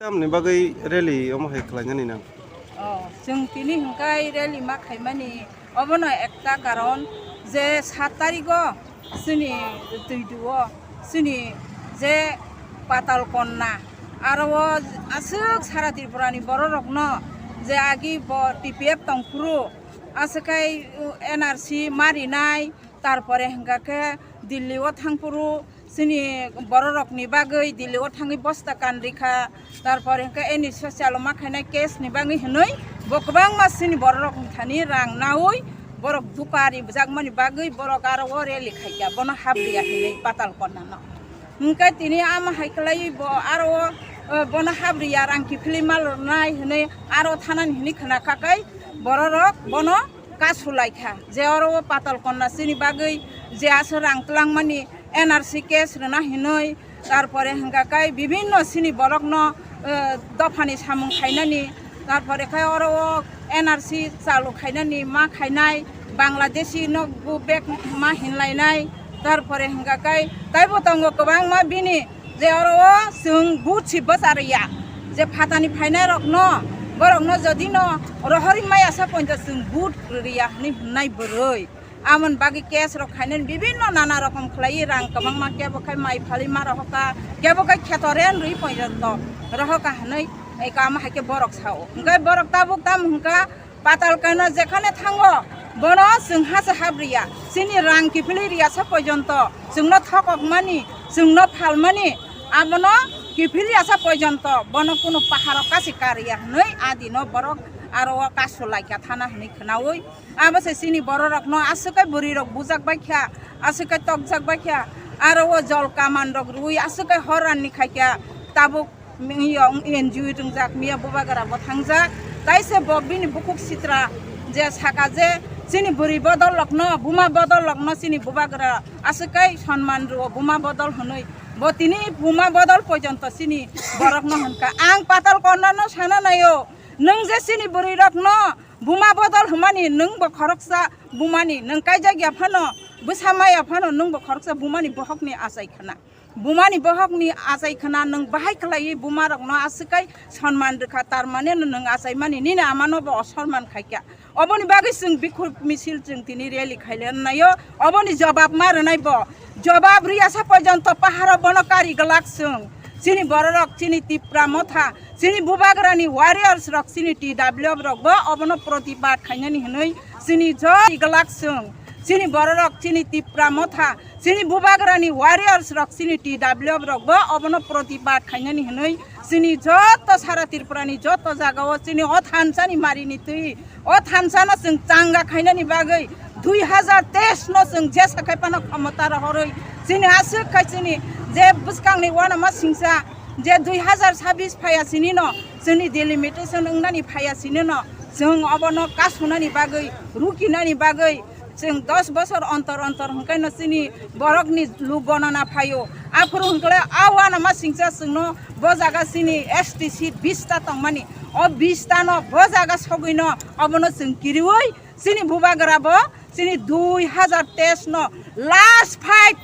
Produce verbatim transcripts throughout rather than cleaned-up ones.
Tamni bagwi rally omo hai khlainani nang? Oh, chwng tini hwnkhai rally ma khaimani obono ekta karon je sat tarigo chini Twidu o chini je Patal Konna aro o aswk sara Tripura ni borok rokno je agi bo T P F tongphuru aswk khai N R C marinai, tarpore hwnka khe Delhi o thangphuru chini bororokni bagwi Delhi o thangwi bosta kan rikha, tarpore hwnka eni social o ma khainai case ni bagwi hwnwi bo kwbangma chini bororokni thani rang naui borok duka rijakmani bagwi borok aro o rally khaikha, bono habriya hwnwi Patal Konna no. Hwnka tini ama hai khlaiwi bo aro o, o, bono habriya rang kiphilwi malornai hwnwi aro thanani hwnwi khna kha kai bororok bono kasu laikha, je oro o Patal Konna chini bagwi je aswk rang twlangmani N R C case rwna hinwi, tarpore hwnka kai bibinno chini borokno, eh, dophani samung khainani, tarpore khai oro o N R C chalu khainani ma khainai, Bangladeshi no go back ma hinlainai, tarpore hwnka kai taibo tongo kwbangma bini je oro o chwng vote si bwcharya, je phatani phainai rokno, borokno jodi no rohorwi maya sa poito chwng vote rwya hwnwi hwnnai bwrwi. Amoni bagwi case rok khainani bibinno nana rokom khlaiwi rang kwbangma kebo khai mai phalwi ma rohoka, kebo khai kheto ren rwi poito rohoka hwnwi eka ama hai khe borok sao. Hwnkhe borok tabuk tamo hwnkha Patal Konna jekhane thango, bono chwng ha se habriya, chini rang kiphilwi riya sa pojonto, chwngno thokokmani, chwngno phalmani, abono kiphilwi ya sa pojonto, bono kunu paharo kasi kariya hwnwi adino borok aro o kasu laikha thana hwnwi khnaui. Abo se chini bororokno aswk kai bwrwirok bujak baikha, aswk kai tokjak baikha, aro o jol kaman rok rwui aswk kai hor ranni khaikha, tabuk Miya wng N G O tongjak, miya bubagra bo thangjak. Taise bo bini bukhuk sitra je saka je chini bwrwi bodol rokno, buma bodol rokno chini bubagra aswk kai sonman rwo, buma bodol hwnwi. Bo tini buma bodol pojonto chini borokno hwnka. Ang Patal Konna no sana naio, nwng je chini bwrwi rokno buma bodol hwnmani nwng bo khoroksa bumani, nwng kaijak ya phano, bwsa maya phano nwng bo khoroksa bumani bohokni achai khna. Bumani bohokni achai khna nwng bahai khlaiwi bumarokno aswk kai sonman rwkha, tar mane no nwng achaimani nini amano bo osorman khaikha. Oboni bagwi chwng bikhuk misil chwng tini rally khailanaio, oboni jobab ma rwnai bo. Jobab riyasa porjonto paharo bono kari glak chwng. Chini bororok, chini Tipra Motha, chini bubagrani warriors rok, chini T W F rok bo obono protibad khainani hwnwi chini joi glak chwng. Chini bororok, chini Tipra Motha, chini bubagrani warriors rok, chini T W F rok bo obono protibad khainani hwnwi chini joto sara Tripura ni joto jaga o chini o thansa ni mari ni twi, o thansa no chwng changa khainani bagwi dui hazar teis no chwng jesa khai phano khomota rohorwi chini aswk khai chini je bwskang ni uanama singsa je dui hazar sabis phaiya sini no chwngni delimitation wngnani phaiya sini no chwng obono kasunani bagwi, rukinani bagwi, chwng dos bosor ontor ontor hwnkhe no chini borokni luk gonana phaio. Aphuru hwnkhe a uanama singcha chwngno bo jaga chini S T seat bish ta tongmani. O bish ta no bo jaga sogwi no obono chwng kiriui chini bubagra bo chini dui hazar teis no last fight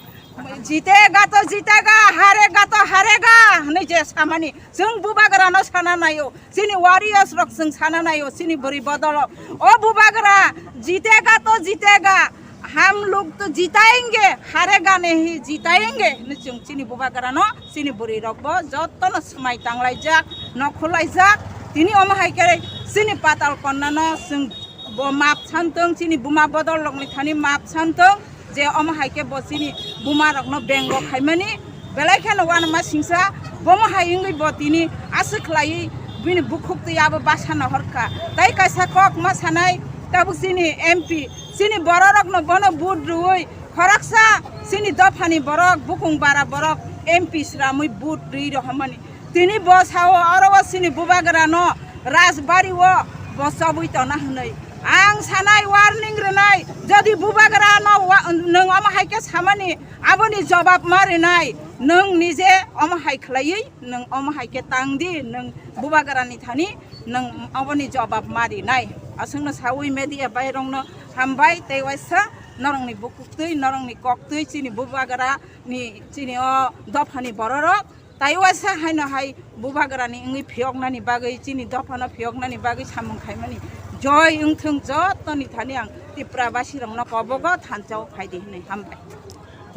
jitega to jitega, harega to harega hwnwi je samani chwng bubagra no sana naio. Chini warriors rok chwng sana naio, chini bwrwi bodolo. O bubagra, jitega to jitega, hum log to jitayenge, harega nahi jitayenge hwnwi chwng chini bubagra no, chini bwrwi rok bo joto no swmai tanglaijak, nokhorlaijak. Tini omo hai khe chini Patal Konna no chwng bo map santwng, chini buma bodol rokni thani map santwng. Je omo hai khe bo chini buma rokno bengo khaimani, belai kheno uanama singsa, bomo hai wngwi bo tini aswk khlaiwi bini bukhuk twi abo basa no horkha. Tai kaisa kok ma sanai, tabuk chini M P, chini bororokno bono vote rwui khoroksa chini dophani borok, bukung bara borok M P sramwi vote rwi rohormani. Tini bo sao oro o chini bubagra no rajbari o bo chobwi tona hwnwi. Ang sanai warning rwnai, jodi bubagra no wa-, nwng omo hai khe samani aboni jobab ma rwnai, nwng nije omo hai khlaiwi nwng omo hai khe tang di, nwng bubagra ni thani nwng aboni jobab ma rwnai. Aswkno saui media bai rokno hambai tei waisa norokni bukhuk twi, norokni kok twi chini bubagra ni chini o dophani bororok Tai waisa haino hai bubagrani wngwi phiyoknani bagwi, chini dophano phiyoknani bagwi samung khaimani joi wngthwng jottoni thani ang Tripura basirokno kobogo thansa-o phaidi hwnwi hambai.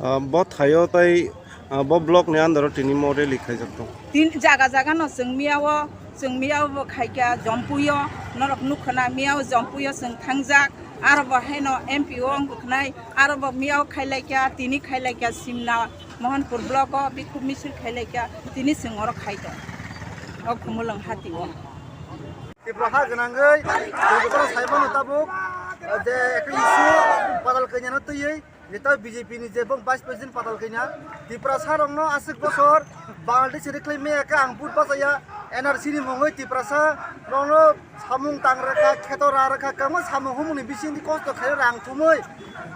Ah, bo thaio tai, ah, bo block ni under o tini mo rally khaijak tongo. Tin jaga jaga no chwng miyao, chwng miyao bo khaikha Jompuio, norok nukhwna miyao Jompuio chwng thangjak, aro bo haino M P o wngkha khnai, aro bo miyao khailaikha, tini khailaikha Simna Mohanpur block o bikhuk misil khailaikha, tini chwng oro khai tong o Khumulwng hati o. Tripura ha gwnangwi, chwng jotono sai mano tabuk, je ekta issue Patal Kanya no twiwi, Neta B J P ni je bong Vice President Patal Kanya, Tiprasa rokno aswk bosor Bangladesh ni khlai maya khe ang vote bachaya, N R C ni mungwi Tiprasa rokno samung tang rwkha, kheto ra rwkha, kwbangma samung humung ni bisingtwi kosto khaio rang thumwi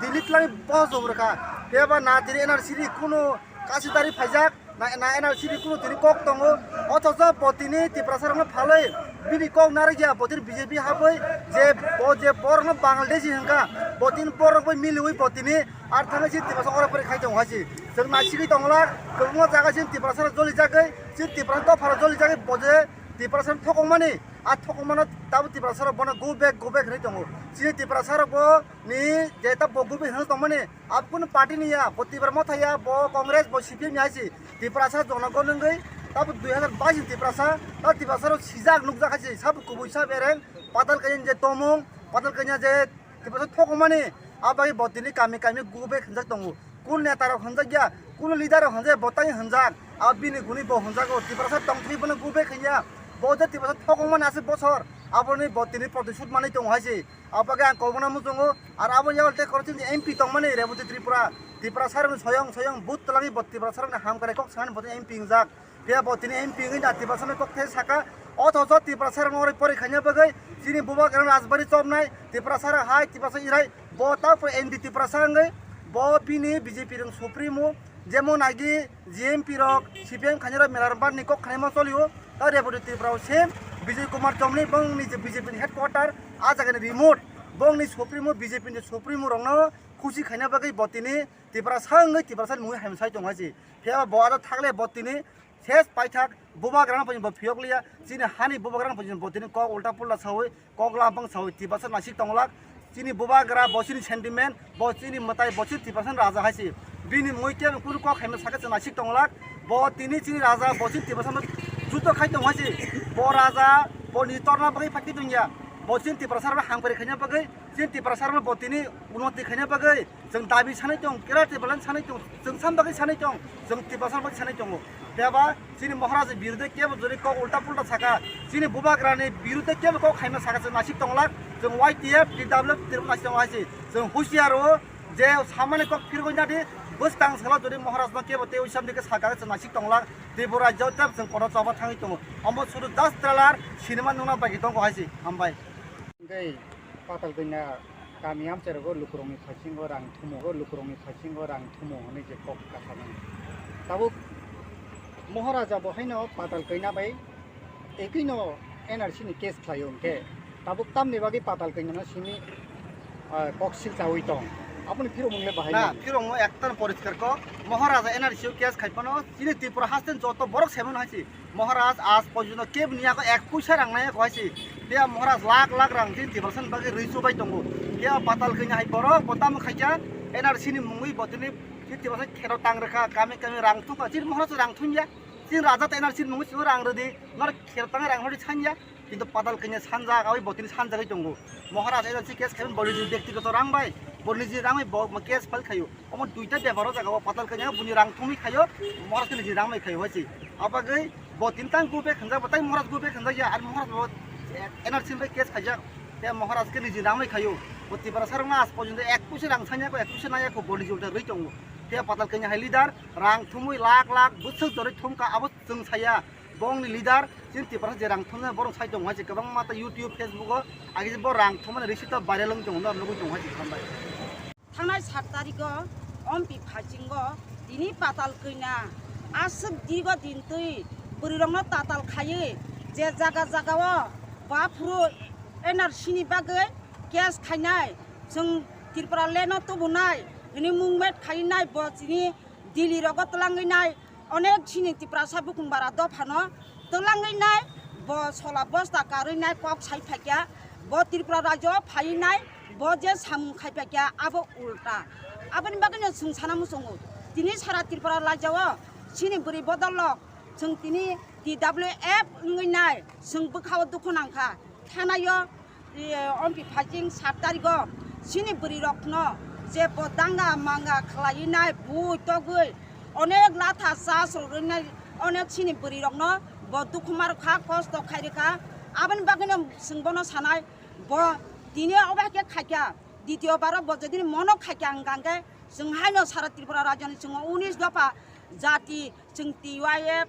Delhi twlangwi bohojong rwkha. Phiya ba na tini N R C ni kunu kasidari phaijak, na, na N R C ni kunu tini kok tongo, othocho bo tini Tiprasa rokno phalwi bini kok narwkya, bo tini B J P habwi je bo je borokno Bangladeshi hwnkha, bo tini borok bai miliwi bo tini ar thangwi chini Tiprasa oro pore khai tongo hai se. Chwng naisigwi tongla, kwbangma jaga chini Tiprasa rok jolijagwi, chini Tiprasa dophano jolijagwi bo je Tiprasa thokongmani, a thokongmano tabuk Tiprasa rok bono go back, go back hinwi tongo. Chini Tiprasa rok bo ni je ta bo go back hinwi tongmani, Abo kunu party ni ya, bo Tipra Motha ya, bo Congress, bo C P M ni hai se. Tiprasa jonogon wngwi, tabo dui hazar bais ni Tiprasa, ta Tiprasa rok sijak nukjak hai se, sabo kubui sa bereng, Patal Kanya je tomung, Patal Kanya je Tiprasa thokmani, abo bagwi bo tini kami kami go back hinjak tongo. Kunu neta rok hinjak ya, kunu leader rok hinjak ya, bo tai hinjak, abo bini guni bo hinjago, Tiprasa tongthwi bono go back hinya, bo je Tiprasa thokmani aswk bosor, aboni bo tini protishud manwi tongo hai se. Abo bagwi ang kokno muchungo, ar abo yago tei koroksa M P tongmani Reboti Tripura, Tiprasa rokni soyong soyong booth twlangwi bo Tiprasa rokni hamkrai kok sanani bo M P wngjak. Phiya bo tini M P wngwi da Tiprasa rokni kok thai saka, othocho Tiprasa rokno oro pori khaina bagwi chini bubagra Rajbari chopnai, Tiprasa rok hai, Tiprasa irai, bo ta pore N D Tiprasa wngwi, bo bini B J P rok supremo, Jemon agi G M P rok, C P M khainai rok Melarbar ni kok khainaima cholio, ta Reboti Tripura o se Bijay Kumar Chomni bongni je B J P ni headquarter, a jaga ni remote, bongni supremo B J P ni supremo rokno khusi khaina bagwi bo tini Tiprasa wngwi Tiprasa ni mungwi hamsai tongo hai se. Phiya bo aro thagle bo tini ses paithak bubagra no bo phiyok liya, chini hani bubagra no bo tini kok ulta pulta sawi, kok lampang sawi Tiprasa nasik tonglak. Chini bubagra bo chini sentiment, bo chini mwtai, bo chini Tiprasa raja hai se. Bini mui khe kunu kok hai saka se nasik tonglak. Bo tini chini raja, bo chini Tiprasa juto khai tong hai se. Bo raja, bo ni torna bagwi phakti tongya. Bo chini Tiprasa rok hamkari khaina bagwi, chini Tiprasa rok bo tini unoti khaina bagwi. Chwng dabi sanai tong, kera Tiprasa sanai tong, chwng sam bagwi sanai tong, chwng Tiprasa bagwi sanai tongo. Phiya ba chini Maharaj birudhe kebo jori kok ulta pulta saka, chini bubagrani birudhe kebo kok khaima saka chwng nasik tonglak, chwng Y T F, T W F, Tripura nasik tonglak hai se. Chwng husiar o je samani kok phirgwi nadi, bwskang salo jori Maharaj no kebo tei uisam dike saka chwng nasik tonglak, Tripura rajyo tei chwng kono choba thangwi tongo. Omo sudu das trailer cinema nungna bagwi tongo hai se. Hambai. Hingke Patal Kanya kami amchai rogo lukurokni saisingo rang thumo, lukurokni saisingo rang thumo hinui je kok kasamani. Tabuk Moharaja bo haino Patal Kanya bai ekui no N R C ni case khlaio hingke tabuk tamni bagwi Patal Kanya no simi, ah, kok silchaui tong. Aboni phiromung le bahai na, nang? Phiromung ekta poriskar kok. Moharaja N R C o case khai phano chini Tripura haste joto borok saimano hai se. Maharaj aaj porjonto kebo ni yago ek puisa rang nai yago hai se. Phiya Maharaj lakh lakh rang chini Tiprasa ni bagwi rwi chubai tongo. Phiya Patal Kanya hai borok bo tamo khaikha N R C ni mungwi bo tini chini Tiprasa khero tang rwkha, kami kami rang thungkha. Chini Maharaj rang thungya. Chini raja ta N R C ni mungwi chini rang rwdi. Nor khero tang rang rwdi sanya. Kintu Patal Kanya sanjak, aboni bo tini sanjagwi tongo. Maharaj N R C case khaimani bo niji bektigoto rang bai, bo niji rang bai bo case file khaio. Omo duita bepar o jaga o Patal Kanya buni rang thumwi khaio, Maharaj khe niji rang bai khaio hai se. Abagwi bo tini tang go back khanjak, bo tai Maharaj go back khanjak ya, ar Maharaj bo N R C bai case khaijak, tei Maharaj khe niji rang bai khaio. Bo Tiprasa rok no aaj porjonto ek puisa rang sanya ko, ek puisa naya ko, bo niji ulta rwi tongo. Tei Patal Kanya hai leader rang thumwi lakh lakh bwswk jorwi thumkha, abo chwng saya. Bongni leader, chini Tiprasa je rang thumnai borok sai tongo hai se, kwbangma ta YouTube, Facebook o age bo rang thumnai receipt o viral wng tongo, norok nugwi tongo hai se, hambai. Thangnai sat tarikh o ompi phaichingo tini Patal Kanya aswk digo din twi bwrwirokno tatal khaiwi je jaga jaga o baphuru N R C ni bagwi case khainai, chwng Tripura land o tubunai hwnwi movement khainai bo chini Delhi rogo twlangwi nai Onek chini Tiprasa bukung bara dophano twlangwi nai, bo sola bosta karwi nai kok sai phaikya, bo Tripura rajyo phaiwi nai, bo je samung khai phaikya abo ulta. Aboni bagwino chwng sana muchungo, tini sara Tripura rajyo chini bwrwi bodol rok chwng tini T W F wngwi nai, chwng bwkhao dukhu nangkha. Thanayo, e, ompi phaiching sat tarigo chini bwrwi rokno je bo danga manga khlaiwi nai, bui togwi onek latha chas rwrwi nai, onek chini bwrwi rokno bo dukhu ma rwkha, kosto khai rwkha. Aboni bagwino chwng bono sanai, bo tini obo hai khe khaikha, ditio baro bo jodi mono khaikha hwnkha hwnkhe chwng haino sara Tripura rajyoni chwng unis dopha jati, chwng T Y F,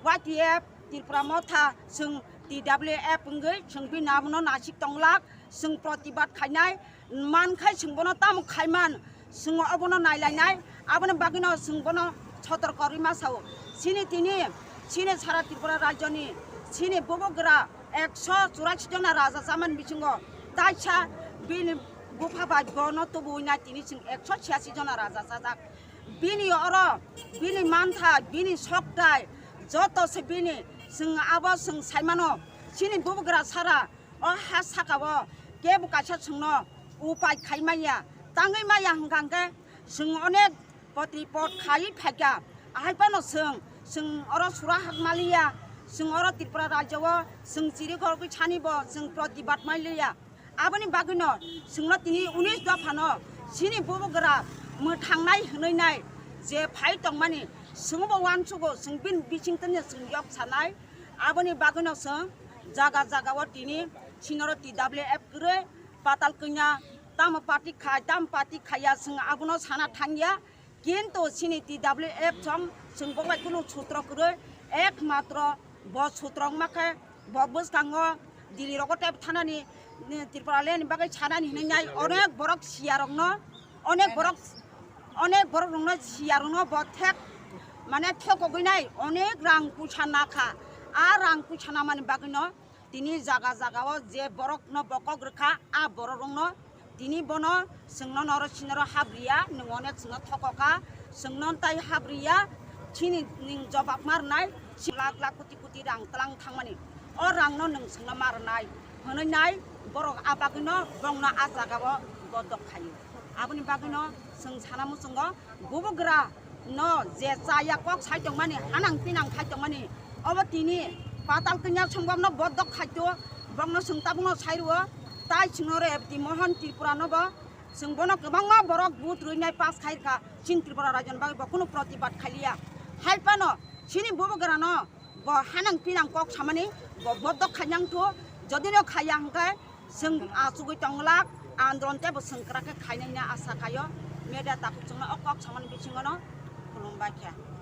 Y T F, Tripura Motha, chwng T W F wngwi chwng bini abono nasik tonglak, chwng protibad khainai, mankhai chwng bono tamo khaiman, chwng obono nailainai, aboni bagwino chwng bono sotorko rwi ma sao. Chini tini, chini sara Tripura rajyoni, chini bubagra ekso churasi jona raja chamani bisingo taisa bini bupha bai bono tubuwi nai tini chwng ekso chiyasi jona raja chajak. Bini oro, bini mantha, bini soktai, joto se bini, chwng abo chwng saimano, chini bubagra sara, o ha saka o kebo kaisa chwngno upai khai manya, tangwi maya hwnkha hwnkhe chwng onek potri pot khaiwi phaikha, ahai phano chwng, chwng oro sura hak maliya, chwng oro Tripura rajyo o chwng chiri khorokwi sani bo chwng protibad mailiya. Aboni bagwino chwngno tini unis dophano chini bubagra mwthangnai hwnwi nai je phai tongmani chwngbo uansugo, chwng bini bisingtwi chwng yok sanai. Aboni bagwino chwng jaga jaga o tini chinoro T W F kwrwi patal kanya tamo party khai, tamo party khaiya chwng abono sana thangya. Kintu chini T W F song chwng bo bai kunu sutro kwrwi, ekmatro bo sutro wngma khe bo bwskango Delhi rogo tep thanani, ni Tripura le ni bagwi sanani hinwi nai onek borok siya rokno, onek borok, onek borok rokno siya rokno bo thek mane thekogwi nai onek rang puisa nakha. A rang puisa namani bagwino tini jaga jaga o je borok no bokok rwkha, a borok rok no tini bono chwngno noro sinoro habriya, nwng onek chwngno thokokha, chwngno tai habriya, chini nwng jobab ma rwnai, si lakh lakh koti koti rang tlang thangmani, o rang no nwng chwngno ma rwnai hwnwi nai borok a bagwi no bongno a jaga o bodok khaio. Aboni bagwi no chwng sana muchungo bubagra no je chaya kok sai tongmani, hanang pinang khai tongmani, obo tini patal kanya songbam no bodok khaito, bongno chwng tabukno sai rwo, tai chwngno re Ebti Mohon Tripura no bo chwng bono kwbangma borok vote rwinai pass khai kha, chini Tripura rajyoni bagwi bo kunu protibad khailiya. Hai phano chini bubagra no bo hanang pinang kok samani bo bodok khainang thu, jodi no khaiya hwnkhe chwng achugwi tonglak andolon tei bo chwng kwrak khe khainai hwnwi asa khaio. Media takhuk chwngno o kok samani bisingo no khulumbai kha.